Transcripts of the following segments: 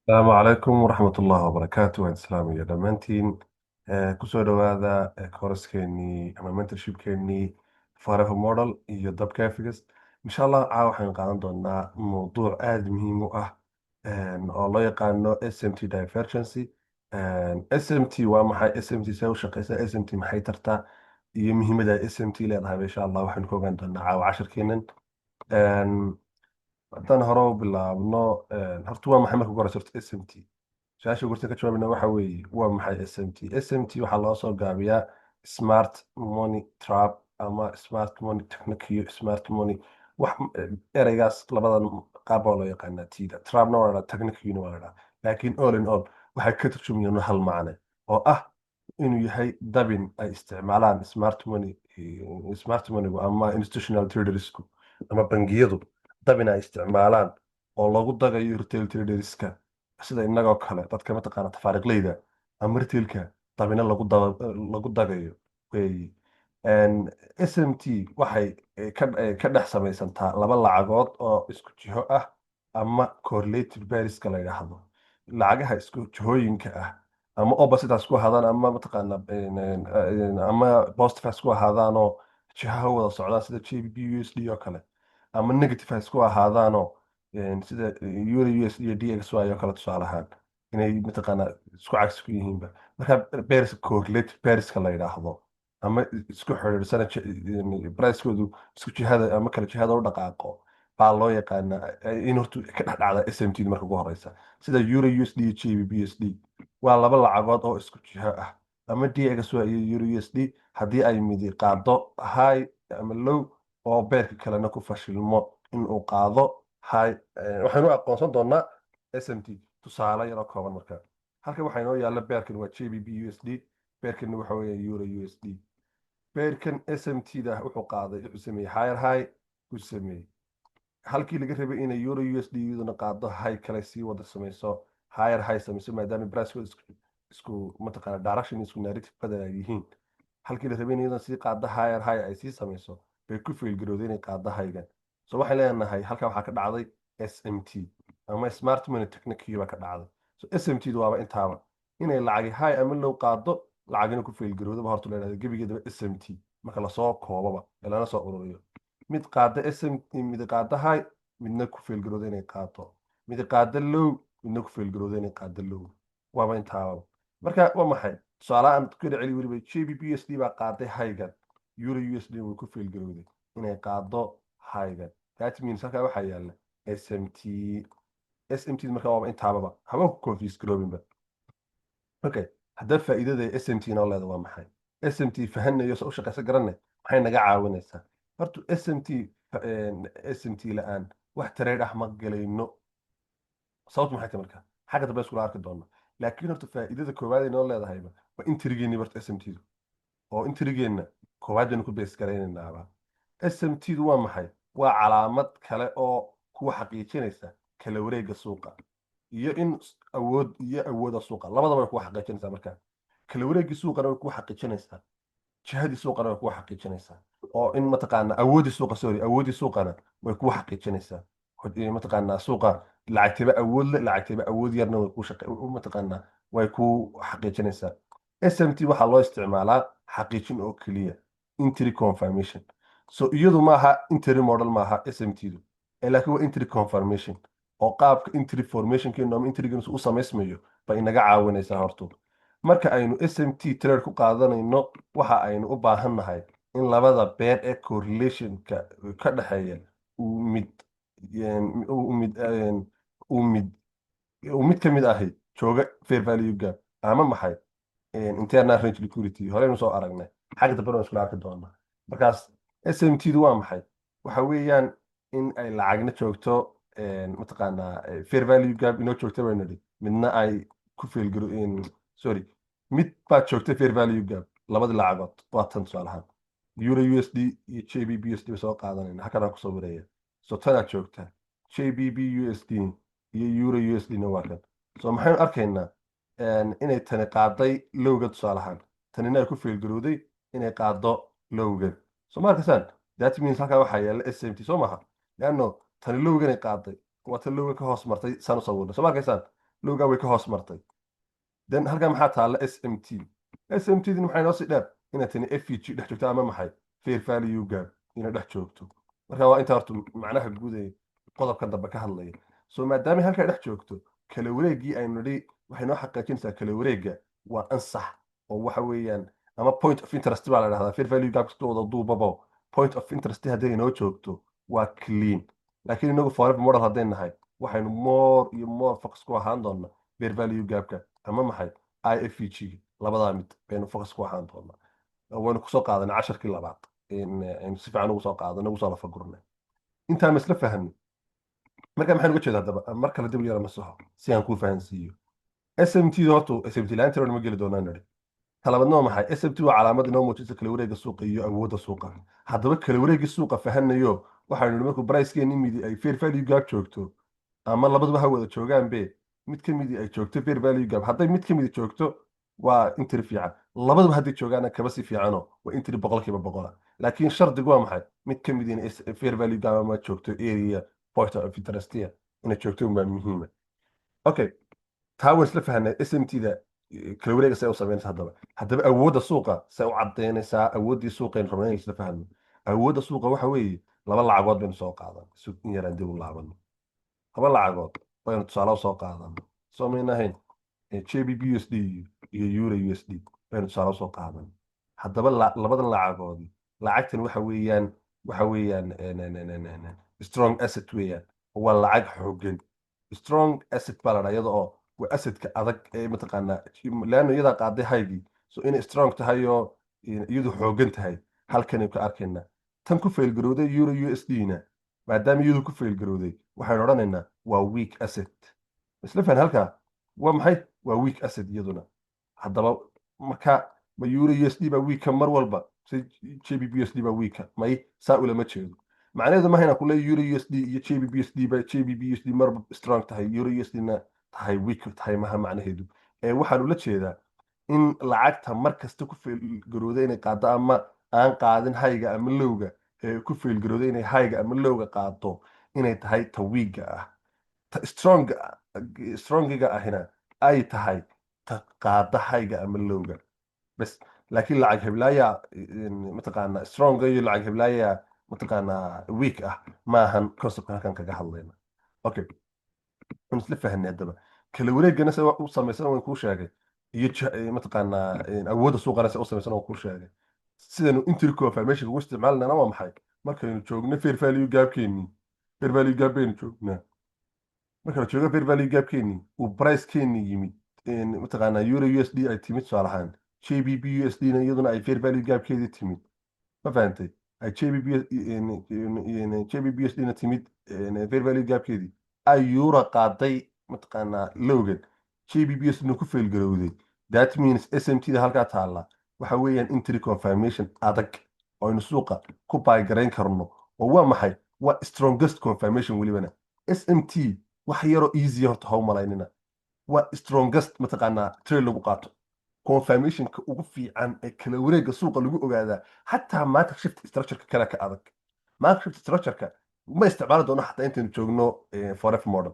Asalaamu calaykum waraxmat ullahi wabarakaatu. Waan islaamaya dhammaantiin. Kusoo dhowaada course-keenii ama mentorshipkeenii Forever Model iyo Dabka FX. Insha Allah caawa waxaynu qaadan doonaa mowduuc aada muhiim u ah oo loo yaqaano SMT divergency. SMT waa maxay? SMT see u shaqeysaa? SMT maxay tartaa? Iyo muhiimada ay SMT leedahay, insha Allah waxaynu ku ogaan doonaa caawa cashirkeenan. Haddaan hore u bilaabno, horta waa maxay marka ugu horeysa horta SMT? Su-aasha ugu horta ka jawaabina waxa weeye, waa maxay SMT? SMT waxaa loo soo gaabiyaa smart money trap ama smart money technique, smart money wax ereygaas labadan qaab baa loo yaqaanaa. Tida trapna waa la dhahaa, technique waa la dhahaa, laakiin all in all waxay ka turjumayaan hal macne oo ah inuu yahay dabin ay isticmaalaan smart money, smart moneygu ama institutional tradersku ama bangiyadu, dabin ay isticmaalaan oo lagu dagayo retail traderska sida innagoo kale, dadka mataqaana tafaariiqleyda ama retailka, dabina lagu dagayo weeyi. SMT waxay ka dhex samaysantaa laba lacagood oo isku jiho ah ama correlated pairska la yidhaahdo, lacagaha isku jihooyinka ah, ama opposite ha isku ahaadaan ama mataqaana ama positive ha isku ahaadaanoo jihaha wada socdaan, sida GBP USD oo kale, ama negative ha isku ahaadaanoo sida euro USD iyo DXY oo kale, tusaale ahaan, inay mataqaana isku cagsi ku yihiinba. Marka pairs, correlated pairska la yidhaahdo ama isku xiriirsana, pricekoodu isku jihada ama kala jihada u dhaqaaqo baa loo yaqaanaa in horta ka dhex dhacda SMT marka ugu horeysa, sida euro USD iyo GBP USD waa laba lacagood oo isku jiho ah, ama DXY iyo euro USD. Haddii ay midi qaado high ama low oo pairka kalena ku fashilmo in uu qaado high, waxaynu aqoonsan doonaa SMT. Tusaale yaroo kooban marka, halkan waxaa inoo yaalla pairkan waa GBP USD, pairkanna waxa weeye euro USD. Pairkan SMT da wuxuu qaaday, wuxuu sameeyey higher high uu sameeyey, halkii laga rabay inay euro USD iyaduna qaado high kale, sii wada samayso, higher high samayso, maadaama pricekooda isku mataqaana direction, isku narrative badan ay yihiin. Halkii la rabay in iyaduna sii qaado higher high ay sii samayso, bay ku fail garowday inay qaado highgan. So waxaan leenahay halkan waxaa ka dhacday SMT ama smart money technique baa ka dhacday. So SMT du waaba intaaba, inay lacagi high ama low qaado, lacagina ku fail garowdaba. Horta la yidhahdo gebigeedaba SMT marka lasoo koobaba ee lana soo ururiyo, mid qaada SMT, mid qaada high, midna ku fail garowda inay qaado, mid qaada low, midna ku fail garowda inay qaado low. Waaba intaaba. Marka waa maxay? Tusaale aan ku celi weliba, GBP USD baa qaaday highgan, euro USD way ku fail garowday inay qaado highgan. That means halkaa waxaa yaala SMT. SMT marka waaba intaababa, haba ku confuse garoobinba. Okay, haddaba faa'iidada SMT noo leeda waa maxay? SMT fahanayo se u shaqaysa garanay, maxay naga caawinaysaa horta SMT? SMT la-aan wax trade ah ma galayno. Sababtu maxay tahay? Marka xagga dambe iskula arki doona, laakiin horta faa'iidada koowaad ay noo leedahayba waa entrygeeni horta SMT du, oo entrygeenna koowaad baynu ku base garaynaynaba. SMT du waa maxay? Waa calaamad kale oo kuwa xaqiijinaysa kala wareegga suuqa iyo in awood iyo awooda suuqa, labadaba way kuwa xaqiijinaysaa. Marka kala wareeggii suuqana way kuwa xaqiijinaysaa, jihadii suuqana way kuwa xaqiijinaysaa, oo in mataqaana awooddii suuqa, sorry, awooddii suuqana way kuwa xaqiijinaysaa. Mataqaanaa suuqa lacagteba awood le, lacagteba awood yarna way ku mataqaanaa way ku xaqiijinaysaa. SMT waxaa loo isticmaalaa xaqiijin oo keliya, entry confirmation. So iyadu maaha entry model, maaha SMT du, laakiin waa entry confirmation, oo qaabka entry formationkeenu ama entrygeenu u samaysmayo bay inaga caawinaysaa. Horto marka aynu SMT trade ku qaadanayno, waxa aynu u baahannahay in labada pair ee correlationka ka dhexeeya uu mid ka mid ahi jooga fair value gap ama maxay, internal range liquidity. Horeynu soo aragnay, xagga dambena waan iskula arki doonaa. Markaas SMT du waa maxay? Waxa weeyaan in ay lacagna joogto mataqaanaa fair value gap inoo joogta baynu nidhi, midna ay ku fail garo, sorry, mid baa joogta fair value gap labadii lacagood. Waa tan tusaalahaan euro USD iyo GBP USD ba soo qaadanayna, halkan aan kusoo wareeya. So tanaa joogta GBP USD iyo euro USD na waa kan. So maxaynu arkaynaa? Inay tani qaaday lowga tusaalahaan, tanina ay ku fail garowday inay qaado lowgan. So ma arkasaan? That means halkaa waxaa yaala SMT, soo maha? Leanno tani lowganay qaaday, waa tan lowga ka hoos martay saan u sawirnay. Soo ma arkaysaan? Lowgaa way ka hoos martay. Then halkaa maxaa taalla? SMT. SMT din maxay noo sii dheer? Inay tani FVG dhex joogto, ama maxay, fair value gap inay dhex joogto. Marka waa inta horta macnaha guud ee qodobkan dambe ka hadlaya. So maadaama halkaa dhex joogto, kala wareeggii aynu nidhi waxay noo xaqiijinaysaa kala wareegga waa ansax, oo waxa weeyaan ama point of interest baa la dhahdaa fair value gap kasta wada duubabo. Point of interest hadday inoo joogto waa clean, laakiin inagu forever model hadday nahay, waxaynu more iyo more focus ku ahaan doonaa fair value gapka ama maxay, IFVG. Labadaa mid baynu focus ku ahaan doonaa. Waynu kusoo qaadanay casharkii labaad, aynu si fiican ugu soo qaadanay, ugu soo lafagurnay. Intaan ma isla fahanay? Marka maxaan uga jeeda haddaba? Mar kale dib u yara masaxo si aan kuu fahansiiyo. SMT horta, SMT la'aanteed ma geli doonaa nidhi. Talabaadna waa maxay? SMT waa calaamad inoo muujisa kala wareegga suuqa iyo awoodda suuqa. Haddaba kala wareeggii suuqa fahanayo, waxaynu nidhi markuu pricekeeni midi ay fair value gap joogto, ama labaduba ha wada joogaanbe, mid ka midi ay joogto fair value gap, hadday mid ka midi joogto waa entry fiican, labaduba hadday joogaana kaba si fiicano, waa entry 100%. Laakiin shardigu waa maxay? Mid ka mid in fair value gap ama joogto area point of interest inay joogto baa muhiima. Okay, taa waan isla fahanay. SMT da kala wareega say u samaynaysa. Haddaba awoodda suuqa say u cadaynaysaa? Awooddii suuqaynu rabnay in isla fahno. Awoodda suuqa waxa weeye, laba lacagood baynu soo qaadan. In yaraan dib u laabano, laba lacagood baynu tusaale usoo qaadan. Soo mayna ahayn GBP USD iyo euro USD baynu tusaale usoo qaadan. Haddaba labadan lacagoodi, lacagtan waxa weeyaan strong asset weeyaan, waa lacag xooggan. Strong asset baa la dhaha iyada oo waa assetka adag ee mataqaanaa, leanno iyadaa qaaday highgii. So inay strong tahay oo iyadu xooggan tahay halkanaynu ka arkaynaa. Tan ku failgarowday, euro USD na, maadaama iyadu ku failgarowday, waxaynu odhanaynaa waa weak asset. Isla fahan halkaa? Waa maxay? Waa weak asset iyaduna. Haddaba marka ma euro USD baa weaka mar walba se GBP USD baa weaka? May, saa ulama jeedo. Macnaheedu maha inaan kuleeyo euro USD iyo GBP USD ba GBP USD marba strong tahay, euro USD na tahay weak tahay, maha macnaheedu. Ee waxaan ula jeedaa in lacagta mar kasta ku failgarowda inay qaado ama aan qaadin highga ama lowga, ee ku failgarowda inay highga ama lowga qaado, inay tahay ta weakga ah, ta strongiga ahina ay tahay ta qaada highga ama lowga bes. Laakiin lacag heblaaya mataqaanaa strong iyo lacag heblaaya mataqaanaa weak ah maahan conceptka halkan kaga hadlayna. Okay, waan isla fahanay. Haddaba kala wareegana se u samaysan waan kuu sheegay, iyo mataqaanaa awoodda suuqana se u samaysan waan kuu sheegay. Sidaynu entry confirmation ugu isticmaalinana waa maxay? Markaynu joogno fair value gapkeenii, fair value gap baynu joognaa. Marka la joogo fair value gapkeenii, uu price-keenii yimid, mataqaanaa euro USD ay timid tusaale ahaan, GBP USD na iyaduna ay fair value gapkeedii timid, ma fahantay? Ay GBP USD na timid fair value gapkeedii, ay euro qaaday mataqaanaa lowgan, GBP USD na ku fail garowday, that means SMT da halkaa taalla waxa weeyaan entry confirmation adag oo aynu suuqa ku buy garayn karno. Oo waa maxay? Waa strongest confirmation welibana. SMT wax yaroo easy horta ha u malaynina. Waa strongest mataqaanaa trade lagu qaato, confirmationka ugu fiican ee kala wareegga suuqa lagu ogaadaa. Xataa market shift structureka kale ka adag. Market shift structureka ma isticmaali doono xataa intaynu joogno forever model,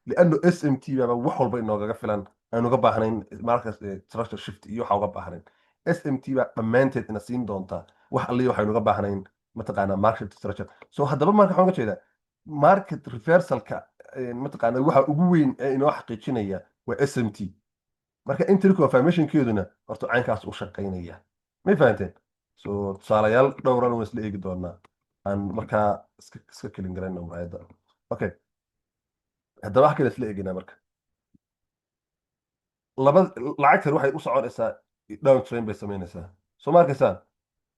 lianno SMT baaba wax walba inoogaga filan. Aynu uga baahnayn market structure shift iyo waxa uga baahnayn. SMT baa dhammaanteed ina siin doontaa wax alliya waxaynu uga baahnayn mataqaanaa market structure. So haddaba marka waxaan uga jeedaa market reversalka mataqaanaa waxa ugu weyn ee inoo xaqiijinaya waa SMT. Marka entry confirmationkeeduna horta caynkaas u shaqaynaya. May fahanteen? So tusaalayaal dhowran waan isla eegi doonaa, aan markaa iska kelin garayna muraayadda. Okay, haddaba wax kale isla eeginaa. Marka laba lacagtan waxay u soconaysaa down trend bay samaynaysaa. Soo ma arkaysaan?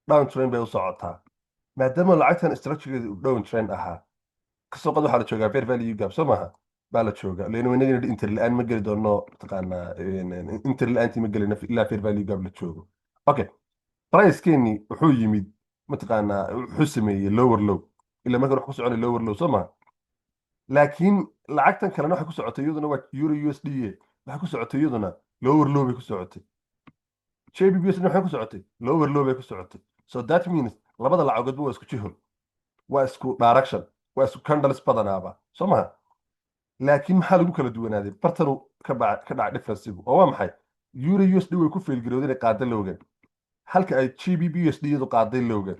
Down trend bay u socotaa. Maadaama lacagtan structuregeedu uu down trend ahaa, kasoo qad waxaa la joogaa fair value gap, soo maaha? Baa la joogaa leena inagana entry la-aan ma geli doono, mataqaanaa entry la-aantii ma gelino ilaa fair value gap la joogo. Okay, pricekeeni wuxuu yimid, mataqaanaa wuxuu sameeyey lower low, ilaa markan wax ku soconay lower low, soo maha? Laakiin lacagtan kalena waxay ku socotay, iyaduna waa euro USD, waxay ku socotay iyaduna lower low bay ku socotay. GBP USD waxay ku socotay lower low bay ku socotay. So that means labada lacagoodba waa isku jiho, waa isku direction, waa isku candles badanaaba, soo maha? Laakiin maxaa lagu kala duwanaaday? Bartanu ka dhacay differencegu oo waa maxay? Euro USD way ku failgarowday inay qaada lowgan, halka ay GBP USD iyadu qaaday lowgan.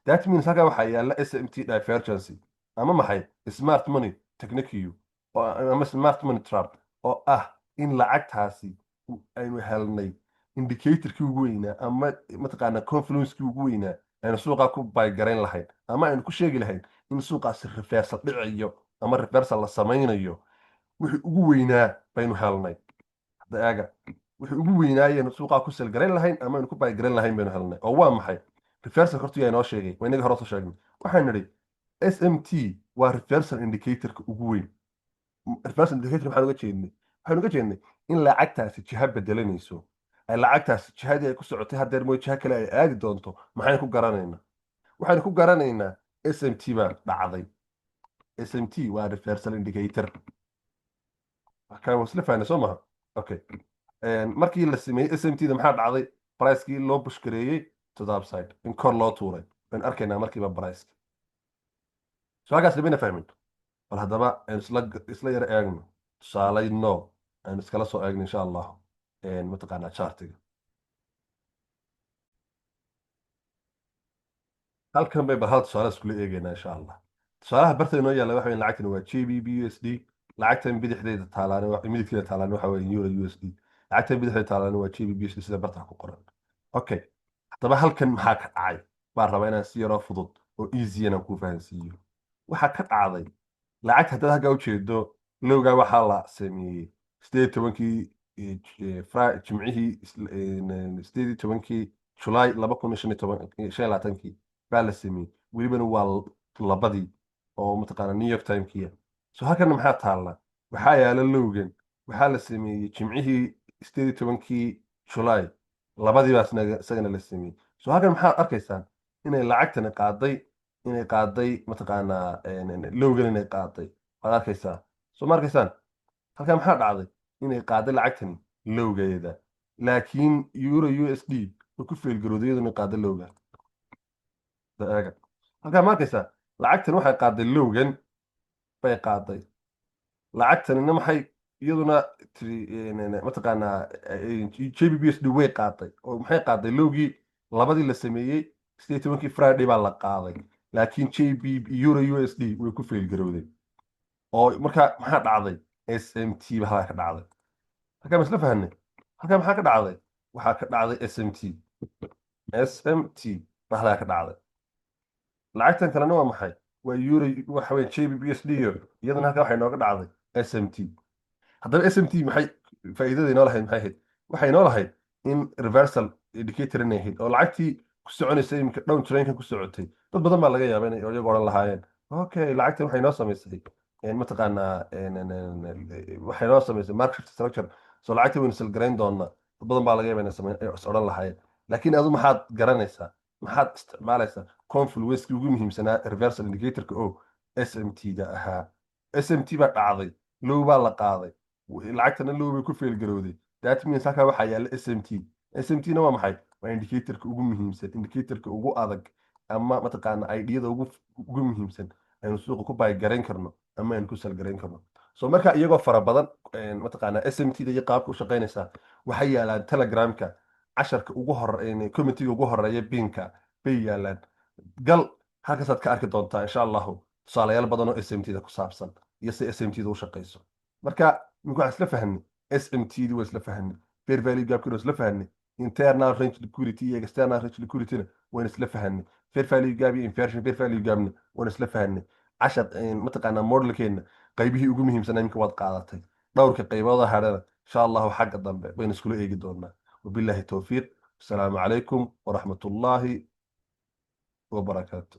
That means halkaa waxaa yaala SMT divergency ama maxay, smart money technique ama smart money trap, oo ah in lacagtaasi aynu helnay indicatorkii ugu weynaa ama mataqaanaa confluencekii ugu weynaa aynu suuqaa ku buy garayn lahayn ama aynu ku sheegi lahayn in suuqaasi reversal dhicayo ama reversal la samaynayo. Wixii ugu weynaa baynu helnay. Hadda eega, wixii ugu weynaayaynu suuqaa ku sell garayn lahayn ama aynu ku buy garayn lahayn baynu helnay. Oo waa maxay reversal? Horta yaa inoo sheegay? Waa inaga hore soo sheegnay. Waxaan nidhi SMT waa reversal indicatorka ugu weyn. Reversal indicator maxaan uga jeednay? Waxaan uga jeednay in lacagtaasi jiha bedelanayso, ay lacagtaasi jihadii ay ku socotay haddeer mooy jiha kale ay aadi doonto. Maxaynu ku garanaynaa? Waxaynu ku garanaynaa SMT baa dhacday. SMT waa reversal indicator. Kan waa isla fahnay, soo maha? Okay, markii la sameeyey SMT da maxaa dhacday? Pricekii loo push gareeyey to the upside, in kor loo tuuray baynu arkaynaa markiiba priceki. So halkaas lamina fahmin. Bal haddaba aynu isla yara eegno tusaalay nool, aynu iskala soo eegno insha Allahu mataqaanaa chartiga. Halkan bay bal hal tusaale iskula eegaynaa insha Allah. Tusaalaha barta inoo yaalla waxa weyn, lacagtan waa GBP USD. Lacagtan bidixdeeda taalaani, midigteeda taalaani waxa weeye euro USD. Lacagtan bidixdeeda taalaani waa GBP USD, sida barta ku qoran. Okay, haddaba halkan maxaa ka dhacay baan rabaa inaan si yaroo fudud oo easy inaan kuu fahansiiyo. Waxaa ka dhacday lacagta haddaad halkaa ujeedo, lowgaa waxaa la sameeyey 18-kii Jimcihii, 18-kii Julaay 2025-kii baa la sameeyey. Welibana waa labadii oo mataqaana New York timekiya. So halkana maxaa taalla? Waxaa yaala lowgan waxaa la sameeyey Jimcihii 18-kii Julaay, labadii baa isagana la sameeyey. So halkan maxaad arkaysaan? Inay lacagtani qaaday, inay qaaday mataqaanaa lowgan inay qaaday waad arkaysaa. Soo ma arkaysaan? Halkan maxaa dhacday? Inay qaaday lacagtani lowgeeda, laakiin euro USD way ku failgarowday iyaduna qaaday lowga. Eega halkaa, ma arkaysaa? Lacagtan waxay qaaday lowgan bay qaaday. Lacagtanina maxay iyaduna tiri? Mataqaanaa GBP USD way qaaday oo maxay qaaday? Lowgii labadii la sameeyey 18-kii Friday baa la qaaday, laakiin JB euro USD way ku failgarowday. Oo marka maxaa dhacday? SMT ba halkaa ka dhacday. Halkaa ma isla fahanay? Halkaa maxaa ka dhacday? Waxaa ka dhacday SMT. SMT ba halkaa ka dhacday. Lacagtan kalena waa maxay? Waa euro, waxa weeye GBP USD. Iyadana halkaa waxay nooga dhacday SMT. Haddaba SMT maxay faa'iidada inoo lahayd? Maxay ahayd? Waxay inoo lahayd in reversal indicator inay ahayd oo lacagtii ku soconaysa iminka down trendkan ku socotay. Dad badan baa laga yaaba inay iyagu odhan lahaayeen, "Okay, lacagtan waxay noo samaysay mataqaanaa waxay noo samaysay market structure, so lacagta waynu sell garayn doonaa." Dad badan baa laga yaaba inay is odhan lahaayeen. Laakiin adu maxaad garanaysaa? Maxaad isticmaalaysaa? Confluencekii ugu muhiimsanaa reversal indicatorka oo SMT da ahaa. SMT baa dhacday, low baa la qaaday, lacagtana low bay ku failgarowday. That means halkaa waxaa yaalla SMT. SMT na waa maxay? Waa indicatorka ugu muhiimsan, indicatorka ugu adag ama mataqaana ideyada ugu muhiimsan aynu suuqa ku buy garayn karno ama aynu ku sell garayn karno. So marka iyagoo fara badan mataqaana SMT da iyo qaabka u shaqaynaysaa waxay yaalaan Telegramka, casharka ugu hore, commentiga ugu horeeya pinka bay yaalaan. Gal halkaasaad ka arki doontaa insha Allahu tusaalayaal badan oo SMT da ku saabsan iyo si SMT da u shaqayso. Marka imika waxaan isla fahnay SMT da, waa isla fahnay fair value gapkina, waa isla fahnay internal range liquidity iyo external range liquidityna waan isla fahnay, fair value gap iyo inversion fair value gapna waan isla fahnay. Cashar mataqaanaa modelkeena qaybihii ugu muhiimsanaa iminka waad qaadatay. Dhowrka qaybooda hadhana insha Allahu xagga dambe baynu iskula eegi doonaa. Wabillahi towfiiq. Asalaamu calaykum waraxmat ullaahi wabarakaatu.